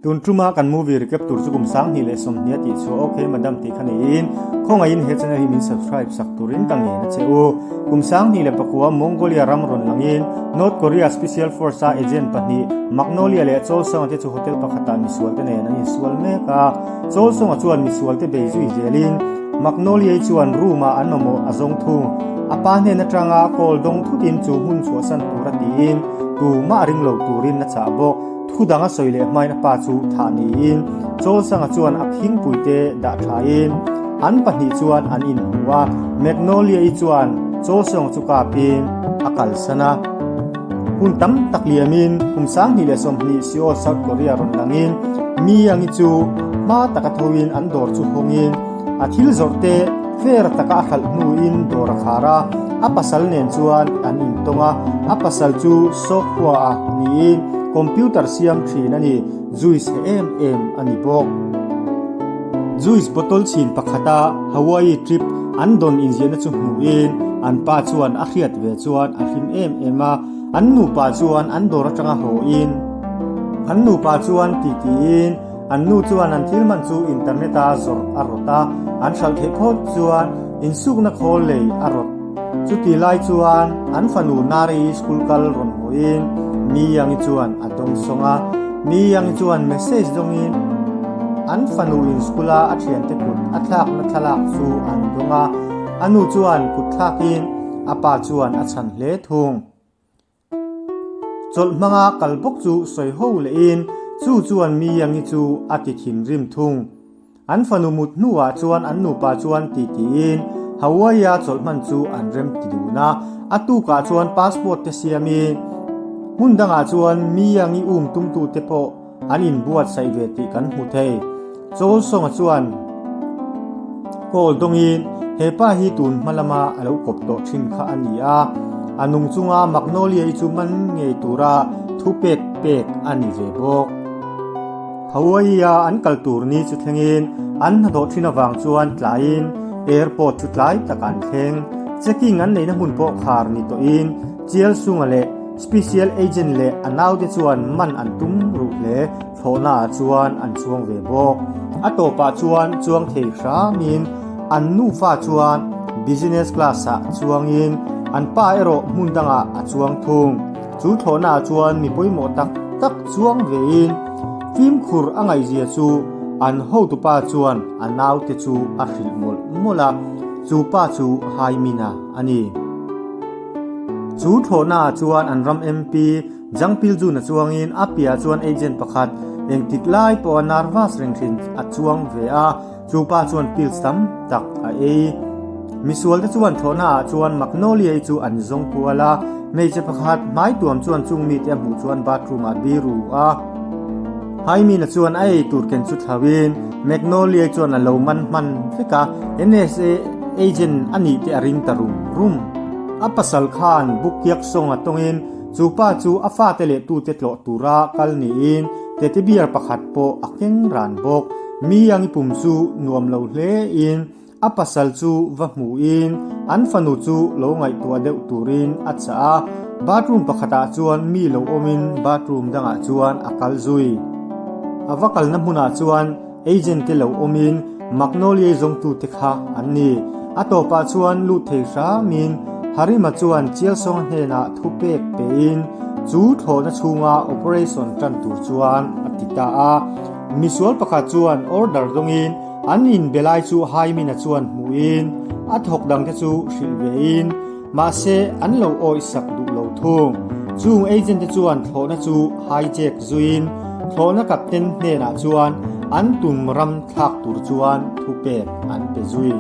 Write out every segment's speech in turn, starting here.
Tun tuma kan movie recap tur chu kum 2020 a tih chhuah ok madam tih kha niin khawngaihin he channel hi min subscribe sak turin ka ngen a che u. Kum 2009 Mongolia ram rawn langin North Korea Special Force a agent pahnih Magnolia leh Cholsonga te chu hotel pakhatah misual te nen an insual mek a. Cholsonga chuan misual te bei zui zelin Magnolia-i chuan room ah an mamawh a zawng thung. A pa hnen atanga call dawng thutin chu hmun chhuahsan tura tiin tumah ring lo turin a chah bawk. Thu dang a sawi leh hmain a pa chu thah niin Chawlsanga chuan a khingpuite dah thain an pahnih chuan an inhmu a, Magnolia-i chuan Chawlsanga chu kapin a kalsan a. Hun tam tak liamin kum 2020 Seoul, South Korea rawn langin Mi Yang-i chu hma taka thoin an dawr chu hawngin a thil zawrhte fair taka a hralh hnuin dawr a khar a, a pasal nen chuan an intawng a, a pasal chu Sokhua-a niin computer siam thin a ni, juice he em em a ni bawk. Juice bottle chhin pakhata Hawaii trip an dawn inziahna chu hmuhin an pa chuan a hriat ve chuan a hlim em em a, an nupa chuan an dawr atanga hawin an nupa chuan titiin, An nu chuan an thil hman chu internet a zawrh a rawt a, an hralh theih phawt chuan insukna khawl lei a rawt. Chuti lai chuan an fanu Nari school kal rawn hmuhin Mi Yangi chuan a dawng sawng a. Mi Yangi chuan message dawngin an fanu in school a a thiante kut a thlakna thlalak chu an dawng a, a nu chuan kut thlakin a pa chuan a chhan hle thung. Chawlh hmanga kal bawk chu sawi ho lehin chu chuan mi Yangi chu a ti thinrim thung. An fanu mut hnuah chuan an nupa chuan ti tiin Hawaii-a chawlh hman chu an rem ti dun a, a tukah chuan passport te siamin hmun dangah chuan mi Yangi um tumtute pawh an inbuatsaih ve tih kan hmu thei. Chawlsawnga chuan call dawngin he pa hi tun hma lama a lo kawp tawh thin kha a ni a, a nung chunga Magnolia-i chu man ngei tura thu pek pek a ni ve bawk. Hawaii-a an kal tur ni chu thlengin an hnathawh thin avang chuan tlaiin airport chu tlai tak an thleng. Checking an neihna hmun pawh khar ni tawhin Chialsunga leh Special Agent leh a naute chuan man an tum ruh hle. Thlawhna ah chuan an chuang ve bawk. A tawpah chuan chuang thei hramin an nufa chuan business class ah chuangin an pa erawh hmun dangah a chuang thung. Chu thlawhna ah chuan mi pawimawh tak tak chuang vein fimkhur a ngaihzia chu an hotupa chuan a naute chu a hrilh mawlh mawlh a, chu pa chu Haimina a ni. Chu thlawhna ah chuan an ram MP Jang Piljun a chuangin a piah chuan agent pakhat engtik lai pawha nervous reng thin a chuang ve a, chu pa chuan pills tam tak a ei. Misual te chuan thlawhna ah chuan Magnolia-i chu an zawng kual a, hmeichhe pakhat hmai tuam chuan chung mite a hmuh chuan bathroom ah biru a. Jaime-na chuan a ei tur ken chu thlauhin Magnolia-i chuan a lo man hman vek a, NSA agent a nih te a ring ta rum rum. A pasal khan Bukkiak sawng a tawngin Chu pa chu a fate leh tute tlawh tura kal niin tete beer pakhat pawh a keng ran bawk. Mi ang i pum chu nuam lo hlein a pasal chu va hmuhin an fanu chu lo ngaihtuah deuh turin a chah a. Bathroom pakhatah chuan mi lo awmin bathroom dangah chuan a kal zui. A va kalna hmunah chuan Agent te lo awmin Magnolia zawngtute kha an ni. A tawpah chuan lut thei hramin Harima chuan Chialsawnga hnenah thu pek pein chu thlawhna chhunga operation tan tur chuan a ti ta a. Misual pakhat chuan order dawngin an inbe lai chu Haimina chuan hmuhin a thawk dangte chu hrilh vein Mahse, an lo awih sak duh lo thung. Chung agent te chuan thlawhna chu hijack zuiin thlawhna captain hnenah chuan an tum ram thlak tur chuan thupek an pe zui.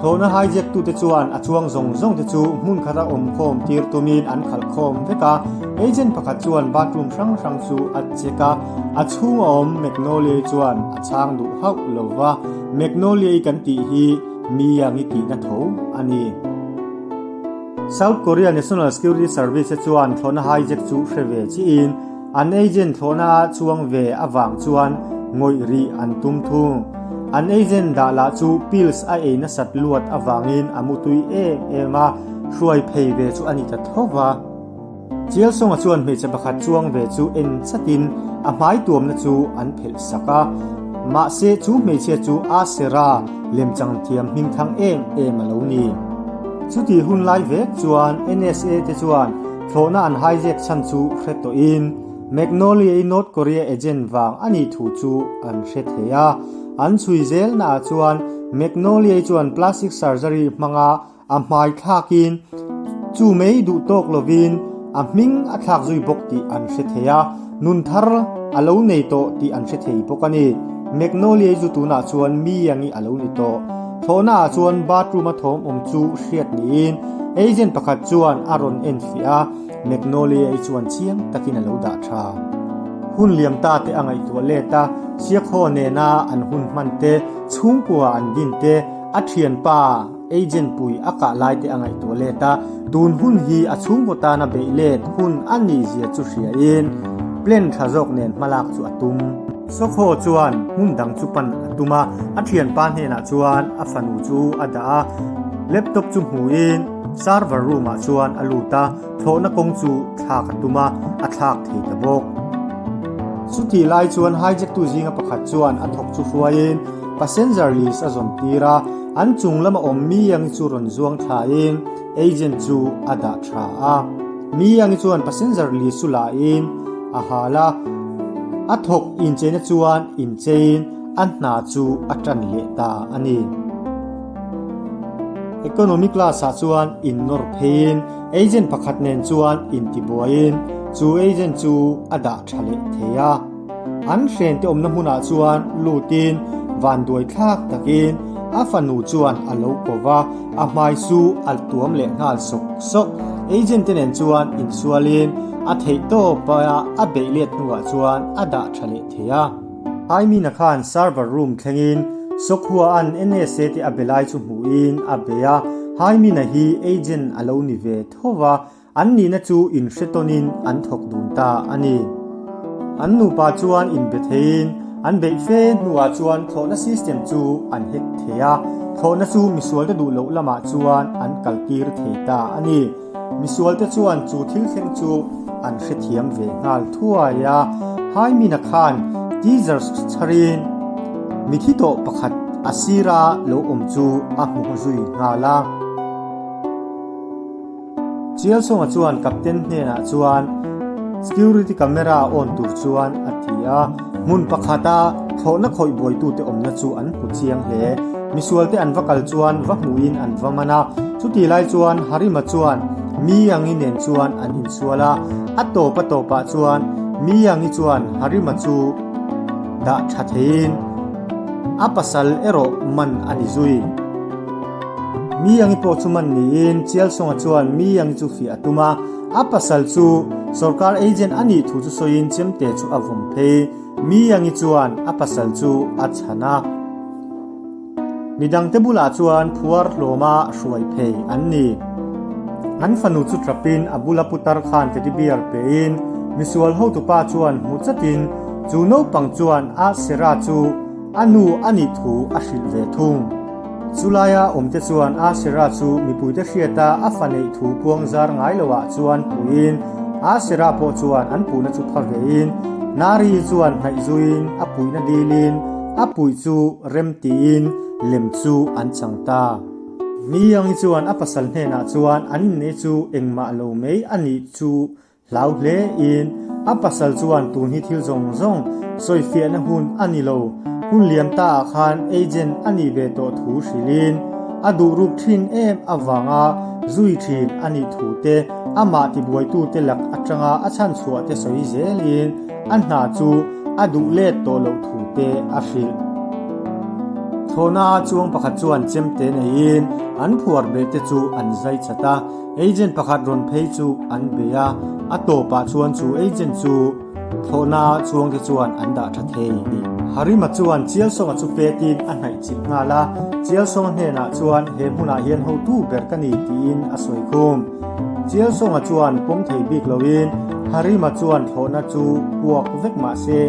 Thlawhna hijack tute chuan a chuang zawng zawng te chu hmun khata awm khawm tir tumin an khalh khawm vek a. Agent pakhat chuan bathroom hrang hrang chu a check a, a chhunga awm Magnolia-i chuan a chhang duh hauh lo va. Magnolia-i kan tih hi Mi ang i tihna tho a ni. South Korea National Security Service te chuan thlawhna hijack chu hre ve chiin an agent thlawhna a chuang ve avang chuan ngawih rih an tum thung. An agent dah lah chu pills a ei nasat luat avangin a mutui em em a, hruai phei ve chu a ni ta tho va. Chialsawnga chuan hmeichhe pakhat chuang ve chu en chatin a hmai tuamna chu an phelh sak a. Mahse chu hmeichhia chu Asera lemchang thiam hmingthang em em a lo ni. Chutih hun lai vek chuan NSA te chuan thlawhna an hijack chhan chu hre tawhin Magnolia-i North Korea agent vang a nih thu chu an hre thei a. An chhui zelnaah chuan Magnolia-i chuan plastic surgery hmanga A hmai thlakin chu mai duh tawk lovin a hming a thlak zui bawk tih an hre thei a, nun thar a lo nei tawh tih an hre thei bawk a ni. Magnolia-i chu tunah chuan mi angi a lo ni tawh. Thlawhnaah chuan bathroom-a thawm awm chu hriat niin agent pakhat chuan a rawn en fiah a, Magnolia-i chuan chiang takin a lo dah tha. Hun liam ta te a ngaihtuah let a, Siakhaw nena an hun hman te, chhungkua an din te, a thianpa, Agent pui a kah lai te a ngaihtuah let a, tun hun hi a chhungkaw tana beih let hun a nih zia chu hria in plan tha zawk nen hmalak chu a tum. Sawkhaw chuan hmun dang chu pan a tum a, a thianpa hnenah chuan a fanu chu a dah a, laptop chu hmu in server room ah chuan a lut a, thlawhna kawng chu thlak a tum a, a thlak thei ta bawk. Chutih lai chuan hijack tu zinga pakhat chuan a thawk chu hruai in passenger list a zawn tir a, An chung lama awm mi angi chu rawn zuang thlain agent chu a dah tha a. Mi angi chuan passenger list chu lain a hal a, a thawk incheina chuan incheiin a hna chu a tan leh ta a ni. Economy class ah chuan innawr pheiin agent pakhat nen chuan intibuaiin chu agent chu a dah tha leh thei a. An hrente awmna hmunah chuan lutin vanduai thlak takin a fanu chuan a lo ko va, a hmai chu a tuam leh nghal sawk sawk. Agent te nen chuan insualin a theih tawpa a beih let hnuah chuan a dah tha leh thei a. Aimina khan server room thlengin Sawkhua'n NSA te a be lai chu hmuhin a bei a, Haimina hi agent a lo ni ve tho va, An nihna chu inhre tawnin an thawk dun ta a ni. An nupa chuan inbe theiin an beih fe hnuah chuan thlawhna system chu an hack thei a, thlawhna chu misualte duh loh lamah chuan an kaltir thei ta a ni. Misualte chuan chu thil thleng chu an hrethiam ve nghal thuai a, Haimina khan teasers chharin mithi tawh pakhat a sira lo awm chu a hmu zui nghal a. Chialsawnga chuan Captain hnenah chuan security camera on tur chuan a ti a, hmun pakhata thlawhna khawih buaitute awmna chu an hmu chiang hle. Misualte an va kal chuan va hmuhin an va man a, chutih lai chuan Harima chuan Miyangi nen chuan an insual a, a tawp a tawpah chuan Miyangi chuan Harima chu dah tha theiin a pasal erawh man a ni zui. Mi angi pawh chu man niin Chialsawnga chuan mi angi chu fiah a tum a, a pasal chu sorkar agent a nih thu chu sawiin chemte chu a vawm phei. Mi angi chuan a pasal chu a chhan a. Midangte bulah chuan phuar hlawma hruai phei an ni. An fanu chu ṭapin a bula putar khan teddy bear pein misual hotupa chuan hmu chatin chu naupang chuan a Sera chu a nu a nih thu a hrilh ve thung. Chulaia awmte chuan Asera chu mipuite hriata a fa neih thu puang zar ngai loah chuan puiin Asera pawh chuan an puhna chu pha vein Nari chuan hnaih zuiin a puihna dilin a puih chu rem tiin lem chu an chang ta. Mi angi chuan a pasal hnenah chuan an inneih chu engmah lo mai a nih chu Hlau hle in a pasal chuan tun hi thil zawng zawng sawifiahna hun a ni lo, hun liam ta ah khan agent a nih ve tawh thu hrilh in a duh ruk thin em avanga zui thin a nih thu te amah tibuaitu te lak atanga a chhanchhuah te sawi zel in a hna chu a duh let tawh loh thu te a hrilh. Thlawhna a chuang pakhat chuan chemte neiin an phuar beh te chu an zai chat a. Agent pakhat rawn phei chu an bei a, a tawpah chuan chu agent chu thlawhna chuangte chuan an dah tha thei. Harima chuan Chialsawnga chu petin a hnaih chilh nghal a, Chialsawnga hnenah chuan he hmunah hian hotu ber ka ni tiin a sawi khum. Chialsawnga chuan pawm thei bik loin Harima chuan thlawhna chu puak vek mah se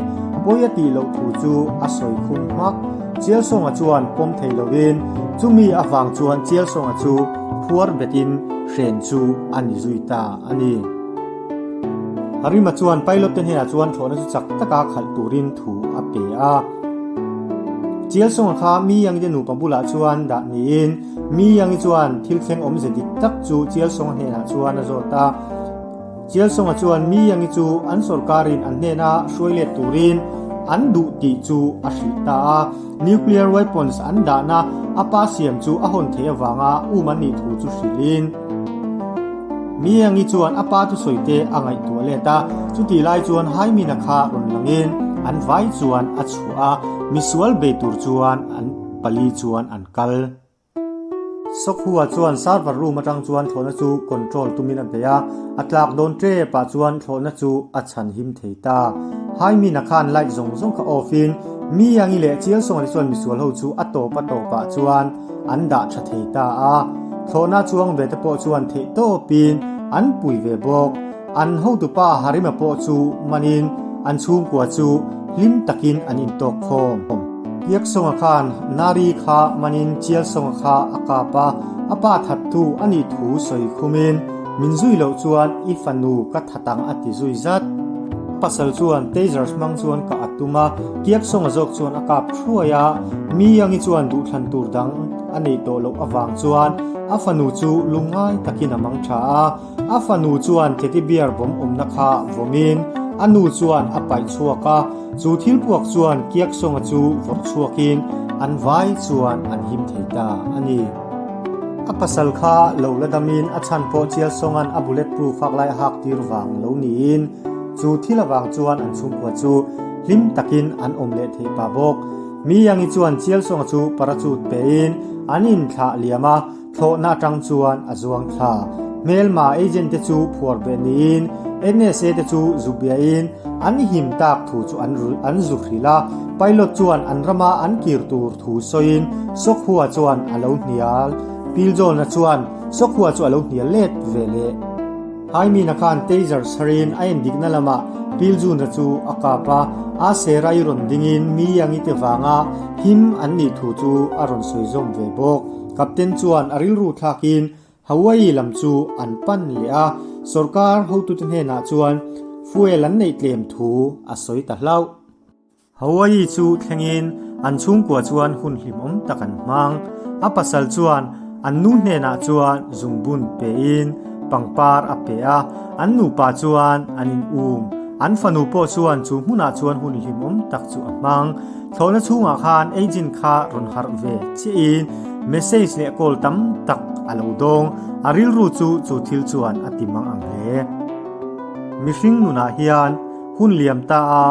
pawi a tih loh thu chu a sawi khum hmak. Chialsawnga chuan pawm thei loin chumi avang chuan Chialsawnga chu Phuar betin hren chu a ni zui ta a ni. Harima chuan pilot te hnenah chuan thlawhna chu chak taka khalh turin thu a pe a. Chialsawnga kha Mi Yangi te nupa bulah chuan dah niin Mi Yangi chuan thil thleng awmze dik tak chu Chialsawnga hnenah chuan a zawt a. Chialsawnga chuan Mi Yangi chu an sorkarin an hnena hruai let turin an duh tih chu a hrilh ta a. Nuclear weapons an dahna a pa siam chu a hawn theih avanga um an nih thu chu hrilhin Miangi chuan a pa thusawi te a ngaihtuah let a, chutih lai chuan Haimina kha rawn langin an vai chuan a chhuah a, misual bei tur chuan an pali chuan an kal. Sokhua chuan server room atang chuan thlawhna chu control tumin a bei a, a tlak dawn tep ah chuan thlawhna chu a chhan him thei ta. Haimina khan light zawng zawng kha off in Miangi leh Chialsawnga te chuan misual ho chu a tawp a tawp ah chuan an dah tha thei ta a, thlawhna chuang ve te pawh chuan theih tawpin an pui ve bawk. An hotupa Harima pawh chu manin an chhungkua chu hlim takin an intawk khawm. Kiaksawnga khan Nari kha manin Chialsawnga kha a kap a, a pa thattu a nih thu sawi khumin, Min zui loh chuan i fanu ka that ang a ti zui zat. Pasal chuan tasers hmang chuan kah a tum a, Kiaksawnga zawk chuan a kap thuai a, Mi Yangi chuan duhthlan tur dang a neih tawh loh avang chuan a fanu chu lungngai takin a mang tha a, a fanu chuan teddy bear vawm awmna kha vawmin a nu chuan a paih chhuak a, chu thil puak chuan Kiaksawnga chu vawrh chhuakin an vai chuan an him thei ta a ni. A pasal kha lo la damin a chhan pawh Chialsawnga'n a bullet proof hak lai a hak tir vang lo niin chu thil avang chuan an chhungkua chu hlim takin an awm leh theih pah bawk. Mi Yangi chuan Chialsawnga chu parachute pein an inthlah liam a, thlawhna atang chuan a zuang thla. Hmelma agent te chu phuar beh niin NSA te chu zu biain an him tak thu chu an an zu hrilh a, pilot chuan an rama an kir tur thu sawiin Sokhua chuan a lo hnial. Pilzawlna chuan Sokhua chu a lo hnial let ve leh. Haimina khan taser chharin a endikna lamah Piljuna chu a kap a, a serai rawn dingin mi Yangi te vanga him an nih thu chu a rawn sawi zawm ve bawk. Captain chuan a rilru thlakin Hawaii lam chu an pan leh a, sorkar hotute hnenah chuan fuel an neih tlem thu a sawi ta hlauh. Hawaii chu thlengin an chhungkua chuan hun hlimawm tak an hmang. A pasal chuan an nu hnenah chuan zungbun pein pangpar a pe a, an nupa chuan an in um. An fanu pawh chuan chu hmunah chuan hun hlimawm tak chu a hmang. Thlawhna chhungah khan agent kha rawn harh ve chiahin message leh call tam tak a lo dawng. A rilru chu chu thil chuan a ti mang ang hle. Mihring nunah hian Hun liam ta a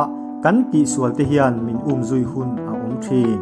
kan tihsual te hian min umzui hun a awm thin.